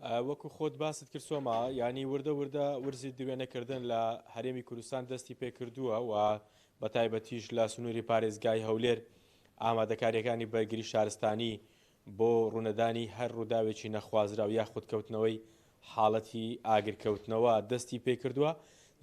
وەکو خۆت باست کرد سۆما، یانی وردە وردە ورزی دروێنەکردن لە هەرێمی کوردستان دەستی پێکردووە و بە تایبەتیش لە سنووری پارێزگای هەولێر ئامادەکارییەکانی بەرگری شارستانی بۆ ڕوونەدانی هەر ڕووداوێکی نەخوازراو یاخود کەوتنەوەی حاڵەتی ئاگرکەوتنەوە دەستی پێکردووە.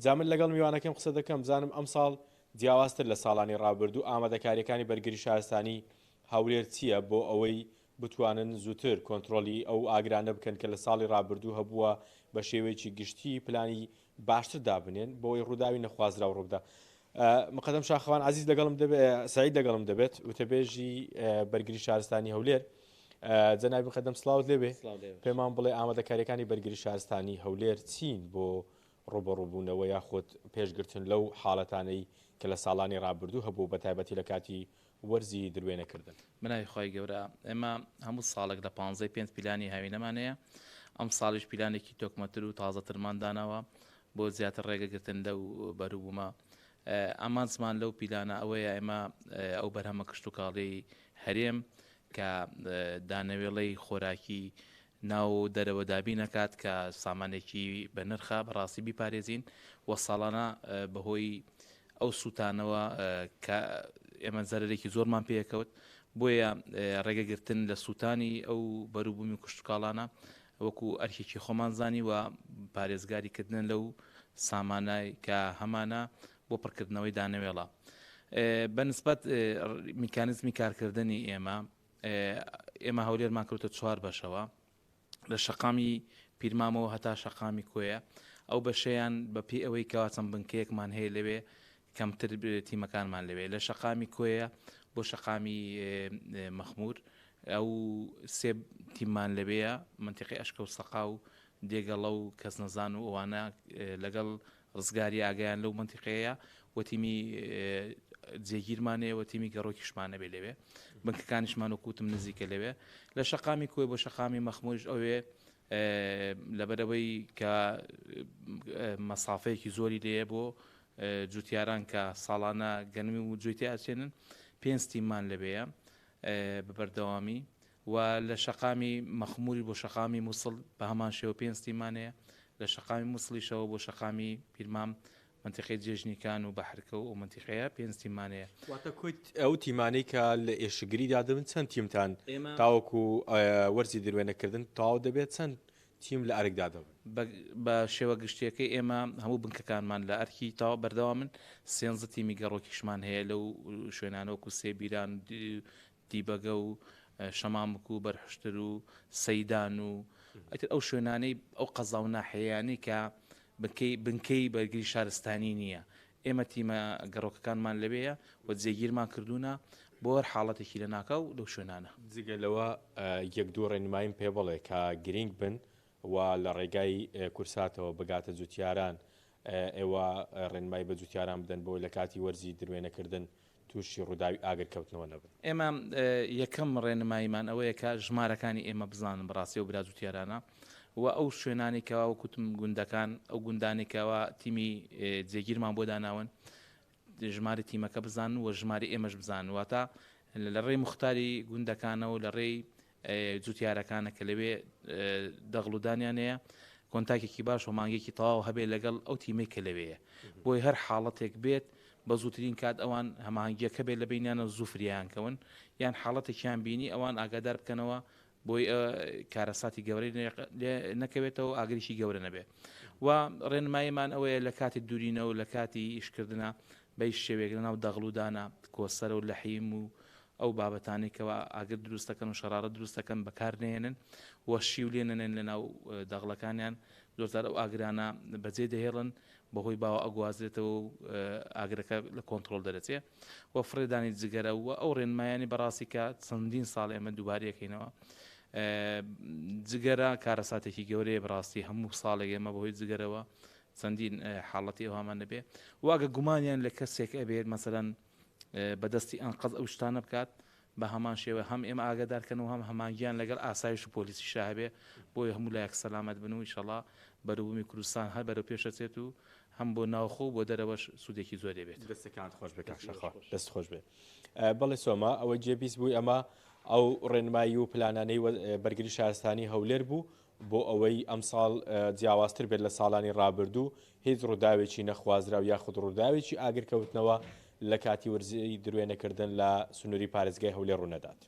جا من لەگەڵ میوانەکەم قسە دەکەم بزانم ئەمساڵ جیاوازتر لە ساڵانی ڕابردوو ئامادەکارییەکانی بەرگری شارستانی هەولێر چییە بۆ ئەوەی بتوانن زووتر کۆنترۆڵی ئەو ئاگرانە بکەن کە لە ساڵی ڕابردوو هەبووە بە شێوەیەکی گشتی پلانی باشتر دابنێن بۆ ئەوەی ڕووداوی نەخوازراو ڕووبدا. مقەدەم شاخەوان عەزیز لەگەڵم دەبێت سعید لەگەڵم دەبێت وتەبێژی بەرگری شارستانی هەولێر جەنابی مقەدەم سڵاوت لێبێ پێمان بڵێ ئامادەکاریەکانی بەرگری شارستانی هەولێر چین بۆ ڕوبەڕوبوونەوە یاخود پێشگرتن لەو حاڵەتانەی کە لە ساڵانی ڕابردوو هەبوو بە تایبەتی لە کاتی وەرزی دروێنەکردن. بەناوی خوای گەورە ئێمە هەموو ساڵێک لە پانزەی پێنج پیلانی هاوینەمان هەیە ئەمساڵیش پیلانێکی تۆکمەتر و تازەترمان داناوە بۆ زیاتر ڕێگەگرتن لەو بەروبوومە ئامانجمان لەو پیلانە ئەوەیە ئێمە ئەو بەرهەمە کشتوکاڵی هەرێم کە دانەوێڵەی خۆراکی ناو و دەرەوە دابین ئەکات کە سامانێکی بەنرخە بەڕاستی بیپارێزین و ساڵانە بەهۆی ئەو سووتانەوە کە ئێمە زەرەرێکی زۆرمان پێکەوت بۆیە ڕێگەگرتن لە سووتانی ئەو بەروبوومی کشتتوکاڵانە وەکو ئەرکێکی خۆمان زانی و پارێزگاری کردن لەو سامانای کە هەمانە بۆ پڕکردنەوەی دانەوێڵە بەنسبەت میکانزمی کارکردنی ئێمە ئێمە هەولێرمان کردوتە چوار بەشەوە لە شەقامی پیرمامەوە هەتا شەقامی کۆیە ئەو بەشەیان بە پێی ئەوەی کەوا چەند بنکەیەکمان هەیە لەوێ کەمتر تیمەکانمان لەوێ لە شەقامی کۆیە بۆ شەقامی مەخمور ئەو سێ تیممان لەوەیە منتیقی ئەشکە و سەقا و دێگەڵە و کەسنەزان و ئەوانە لەگەڵ ڕزگاری ئاگایان لەو مەنتیقەیە و تیمی جێگیرمان هەیە و تیمی گەڕۆکیشمان هەبێ لەوێ بنکەکانیشمان وەکو وتم نزیکە لەوێ لە شەقامی کۆی بۆ شەقامی مەخموریش ئەوێ لەبەرەوەی کە مەسافەیەکی زۆری لێیە بۆ جوتیاران کە ساڵانە گەنمی و جوی تێ ئەچێنن پێنج تیممان لەوێیە بە بەردەوامی و لە شەقامی مەخموری بۆ شەقامی موسڵ بە هەمان شێوە پێنج تیمان هەیە، لە شەقامی موسڵیشەوە بۆ شەقامی پیرمام مەنتیقەی جێژنیکان و بەحرکە و ئەو مەنتیقەیە پێنج تیمان هەیە. واتە کۆی ئەو تیمانەی کە لە ئێشکگریدا دەبن چەند تیمتان تاوەکو وەرزی دروێنەکردن تەواو دەبێت چەند تیم لە ئەرکدا دەبن؟ بە شێوە گشتییەکەی ئێمە هەموو بنکەکانمان لە ئەرکی تەواو بەردەوامن، سێنزە تیمی گەڕۆکیشمان هەیە لەو شوێنانە وەکو سێبیران، دیبەگە و شەمامک و بەرحوشتر و سەیدان و ئیتر ئەو شوێنانەی ئەو قەزا و ناحیەیانەی کە بنکەی بنکەی بەرگری شارستانی نییە ئێمە تیمە گەڕۆکەکانمان لەوێیە و جێگیرمان کردوونە بۆ هەر حاڵەتێکی لەناکاو لەو شوێنانە. جگە لەوە یەک دوو ڕێنماییم پێ بڵێ کە گرینگ بن و لە ڕێگای کورساتەوە بگاتە جوتیاران، ئێوە ڕێنمایی بە جوتیاران بدەن بۆی لە کاتی وەرزی دروێنەکردن تووشی ڕووداوی ئاگرکەوتنەوە نەبن. ئێمە یەکەم ڕێنماییمان ئەوەیە کە ژمارەکانی ئێمە بزانن بەڕاستی ئەو برا جوتیارانە و ئەو شوێنانەی کەوا وەک وتم گوندەکان ئەو گوندانەی کەوا تیمی جێگیرمان بۆ داناون ژماری تیمەکە بزانن و ژماری ئێمەش بزانن واتە لە ڕێی موختاری گوندەکانەوە لە ڕێی جوتیارەکانە کە لەوێ دەغڵ و دانیان هەیە کۆنتاکێکی باش و مانگێکی تەواو هەبێت لەگەڵ ئەو تیمەی کە لەوێیە بۆی هەر حاڵەتێک بێت بە زووترین کات ئەوان هەماهەنگیەکە بێت لە بینیانە زوو فریایان کەون یان حاڵەتێکیان بینی ئەوان ئاگادار بکەنەوە بۆی کارەساتی گەورەی لێ نەکەوێتەوە ئاگریشی گەورە نەبێ و ڕێنماییمان ئەوەیە لە کاتی دوورینەوە لە کاتی ئیشکردنا بە هیچ شێوەیەک لەناو دەغڵ و دانە کۆسەرە و لەحیم و ئەو بابەتانەی کەوا ئاگر دروست دەکەن و شەڕارەت دروست دەکەن بەکار نەهێنن و شیو لێ نەنێن لەناو دەغڵەکانیان زۆرجار ئەو ئاگرانە بەجێ دەهێڵن بەهۆی باوە ئەگوازرێتەوە و ئاگرەکە لە کۆنتڕۆڵ دەرەچێ و فڕێدانی جگەرە و ئەو ڕێنمایانی بەڕاستی کە چەندین ساڵ ئێمە دووبارەیەکەینەوە جگەرە کارەساتێکی گەورەیە بەڕاستی هەموو ساڵێک ئێمە بەهۆی جگەرەوە چەندین حاڵەتی ئەوهامان دەبێ و ئەگە گومانیان لە کەسێک ئەبێت مەسەلەن بە دەستی ئەنقەز ئەو شتانە بکات بە هەمان شێوە هەم ئێمە ئاگادار کەن و هەم هەمانگیان لەگەڵ ئاسایش و پۆلیسیشا هەبێ بۆیە هەموو لایەک سەلامەت بن و ئیشەڵا بەروبوومی کوردستان هەر بەرەو پێش ئەچێت و هەم بۆ ناوخۆ و بۆ دەرەوەش سوودێکی زۆری ئەبێت. دەستەکانت خۆش بێ کاک شاخەوان. دەست خۆش بێ. بەڵێ سۆما ئەوەی جێبیست بووی ئەمە ئەو ڕێنمایی و پلانانەی بەرگری شارستانی هەولێر بوو. بۆ ئەوەی ئەمساڵ جیاوازتر بێت لە ساڵانی ڕابردوو، هیچ ڕووداوێکی نەخوازراو یاخود ڕووداوێکی ئاگرکەوتنەوە لە کاتی وەرزی دروێنەکردن لە سنووری پارێزگای هەولێر ڕوونەدات.